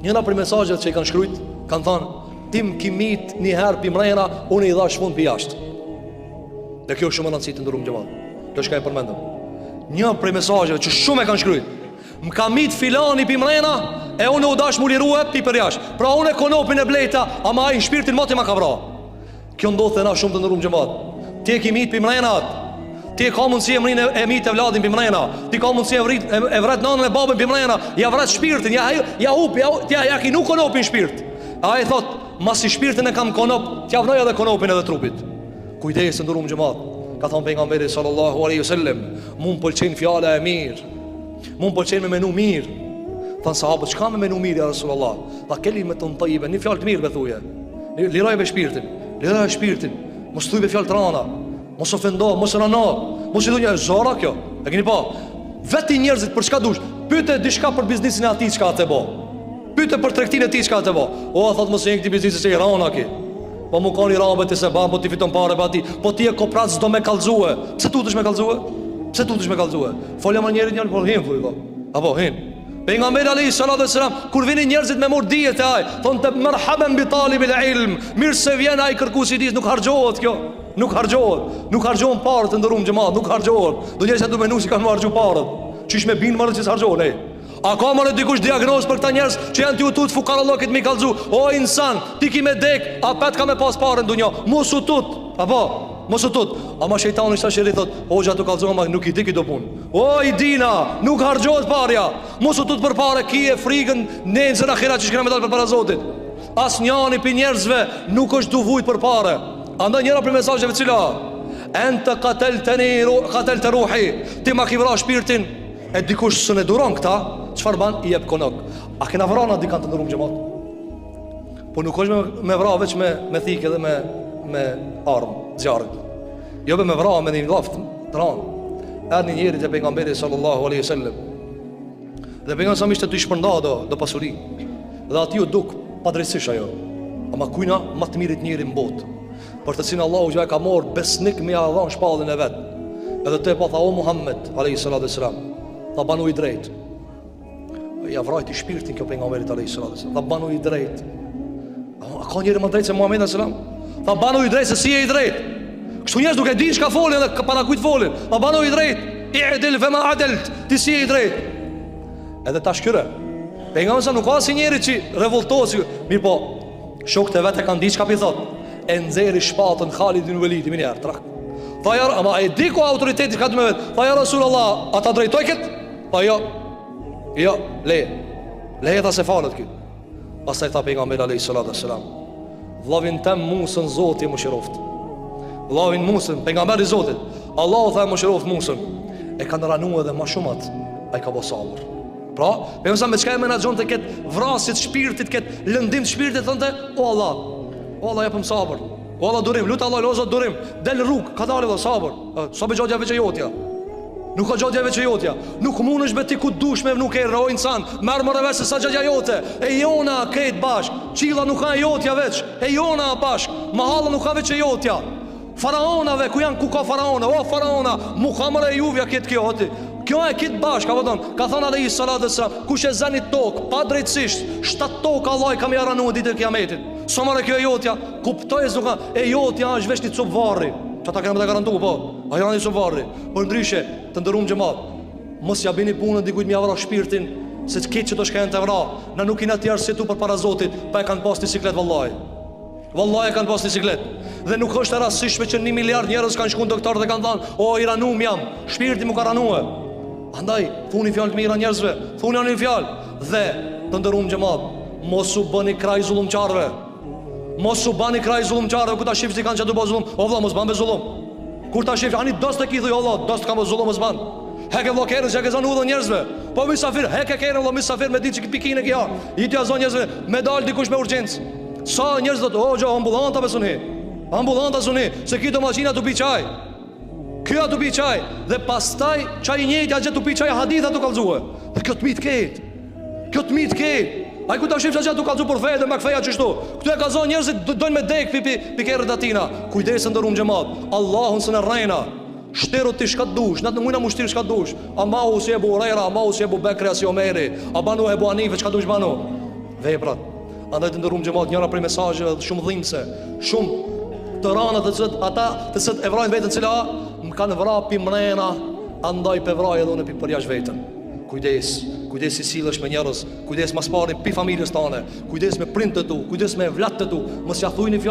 Njëna prej mesazheve që i kanë shkrujt, kanë thanë, ti më ki myt një herë pi mrena, unë i dhash fund pi jashtë. Dhe kjo është shumë e rëndësishme të nderum xhemat. Kjo çka e përmendëm. Një prej mesazheve që shumë e kanë shkrujt, më ka myt filani pi mrena, e unë u dash m'u lirue pi përjashtë. Pra unë e konopin e blejta, ama ai shpirtin moti ma ka vra. Kjo ndodh te na shumë të nderum xhemat. Ti e ki myt pi mrena atë. Ti e ka mundësi e mrin e, e myt evladin pi mrena. Ti ka mundësi e vrit e, e vret nanën e babën pi mrena. Ja vret shpirtin, ja ja hup, ja ja, ja ki vnu konopin shpirt. Ai thot, masi shpirtin e kam konop, t'ja vnoj edhe konopin edhe trupit. Kujdes të nderum xhemat. Ka thonë pejgamberi sallallahu alaihi wasallam, mu më pëlqen fjala e mirë. Mu më pëlqen me menu mirë. Thanë sahabët, çka me menu mirë ja Rasulullah? Tha kelimetun tajibe, një fjalë të mirë be thuje. Liroje be shpirtin, liroje shpirtin. Mos thuj be fjalë të rana. Mos ofendo, mos rano. Mos i thuj zora kjo. E keni pa? Veti njerëzit për çka dush? Pyete diçka për biznesin e atij çka atë bo. Pyete për tregtinë e tij çka atë bo. O thot mos e këtij biznesi se i rana ki. Po mu koni rabe ti se ban, po ti fiton pare pa ti. Po ti e koprac do me kallzue. Pse tutesh me kallzue? Pse tutesh me kallzue? Folja më njerit njën, po hin, thuj, po. Apo hin. Pejgamberi alayhi salatu wasalam kur vinin njerëzit me mor dije te ai, thonte merhaben bi talibil ilm, mirë se vjen ai kërkuesi i dijes, nuk harxhohet kjo. Nuk harxhohet, nuk harxhohen paret të nderum xhemat, nuk harxhohet. Do njerëz që do menu se kanë harxhu paret. Qysh me bin marrë që s'harxhohen, ej. A ka more dikush diagnozë për këta njerëz që janë tu u tut fukarallëkit mi kallzu? O insan, ti ki me dek, apet ka me pas pare në dunja. Mos u tut. Apo, mos u tut. Ama shejtani sa sheri thot, hoxha tu kallzu ama nuk i di këto punë. O i dina, nuk harxhohet parja. Mos u tut për pare, kije frigën nesër n'ahiret që kena me dal përpara Zotit. Asnjani prej njerëzve nuk është tu vujt për pare. Andaj njëra prej mesazheve cila Ente katelteni katelte ruhi Ti ma ki vra shpirtin E dikush s'e duron këta, çfarë ban? I jep konok. A kena vra na dikan të nderum xhemat? Po nuk është me, me vra veç me, me thikë edhe me, me armë, zjarrit. Jo be me vra me një llaf të ranë. Erdh një njeri te pejgamberi sallallahu aleyhi sallem. Dhe pejgamberi sa ishte tu i shpërnda do, do pasuri. Dhe atij iu duk padrejtësisht ajo. Ama kujna ma të mirit njeri në botë. Për të cilin Allahu xha e ka marrë besnik me ia dhanë shpalljen e vet. Edhe te pa tha o Muhammed alayhi salatu wasalam, tha banu i drejt. Ja vrajti shpirtin kjo pejgamberit alayhi salatu wasalam. Tha banu i drejt. A ka njeri më drejt se Muhamedi alayhi salam? Tha banu i drejt se s'je i drejt. Kështu njerëz nuk e dinë çka folin edhe para kujt folin. Tha banu i drejt. I'dil fe ma adelt. Ti s'je i drejt. Edhe tash këre. Pejgamberi sa nuk ka si njeri që revoltohet si, mirëpo Shokët e vet e kanë ditë çka pi thot. E nxeri shpatën Khalid ibn Walid menjëherë trak. Tha ja, ama e di ku autoriteti ka të me vet. Tha ja Rasulullah, a ta drejtoj kët? Tha jo. Jo, le. Le tha se falet ky. Pastaj tha pejgamberi alayhi salatu wasalam. Vllavin tem Musën Zoti e mëshiroft. Vllavin Musën, pejgamberi i Zotit. Allahu tha e mëshiroft Musën. E kanë ranu edhe ma shumë atë. Ai ka bo sabër. Pra, pejgamberi me çka e menaxhonte këtë vrasje të shpirtit, këtë lëndim të shpirtit, thonte, o Allah, o Allah, jepëm sabër, o Allah durim, lut Allah, o Zot durim, del rrugë, ka dalë dhe sabër, sa be xhadeja veç e jotja, nuk ka xhadeja veç e jotja, nuk mundesh be ti ku dush me vnu kerrin, o insan, merr more vesh se s'a xhadeja jote, e jona krejt bashk, qilla nuk ka e jotja veç, e jona bashk, mahalla nuk ka veç e jotja, Faraonave, ku janë ku ka faraona, o faraona, mu ka more e juvja këtë kjo, oti. Kjo e kitë bashkë, apo don, ka thonë alejhi salatu ve selam, kush e zë një tokë, padrejtësisht, shtatë tokë Allah i ka me ia ranu ditën e kiametit. Sa more kjo e jotja, kuptoj e s'ka, e jotja është veç një copë varri. Që ta kena me ta garantu, po, ajo një copë varri. Por ndryshe, të nderum xhemat, mos ja bini punën dikujt me ja vra shpirtin, se këtë që të shka janë të vra, na nuk jena të arsyetu përpara Zotit, pa e kanë pas një siklet vallaj. Vallahi e kanë pas një siklet Dhe nuk është e rastësishme që një miliard njerëz kanë shku në doktor dhe kanë thanë O, i ranum jam, shpirti m'u ka ranue Andaj, thuni fjalë të mira njerëzve Thuni një fjalë Dhe, të nderum xhemat Mos u bëni krah i zullumqarëve Mos u bëni krah i zullumqarëve Kur ta shifsh dikan që tu bo zullum O vlla, mos ban be zullum Kur ta shifsh, ani dost e ki thuj, o vlla, dost ka bo zullum, mos ban Heke vlla kerrin, që e ke zonë udhën njerëzve Po mysafir, heke kerrin vlla mysafir me ditë që pikinë e ki ha I t'ja zonë njerëzve, me dal dikush me urgjencë Sa njerëz do të, o, gjo, ambulanta be suni Ambulanta suni, se ki do maqina tu pi çaj Kjo tu pi çaj Dhe pastaj, qaj i njëjti a tu pi çaj haditha tu kallzue Dhe kjo të mitë kejt Kjo të mitë kejt Ai ku ta shifsh a tu kallzu për fe dhe me ktheja qështu Këtu e ka zonë njerëzit dojnë me dek pi, pi, pi kerrit atina Kujdes të nderum xhemat Allahun s'e rrejna Shtiru ti shka dush, na të mujna mu shtir shka dush. A mahu si Ebu Hurejra, a mahu si Ebu Bekri, a si Omeri, a banu Ebu Hanife, çka dush banu. Veprat. Andaj të nderum xhemat, njëra prej mesazheve shumë dhimbse, shumë të rana të cilët ata të cilët e vrajnë veten cila më kanë vra pi mrena, andaj pe vraj edhe unë pi përjashtë veten. Kujdes, kujdes si sillesh me njerëz, kujdes mas pari pi familjes tane, kujdes me prindët e tu, kujdes me evlatët e tu, mos ja thuj një fjalë.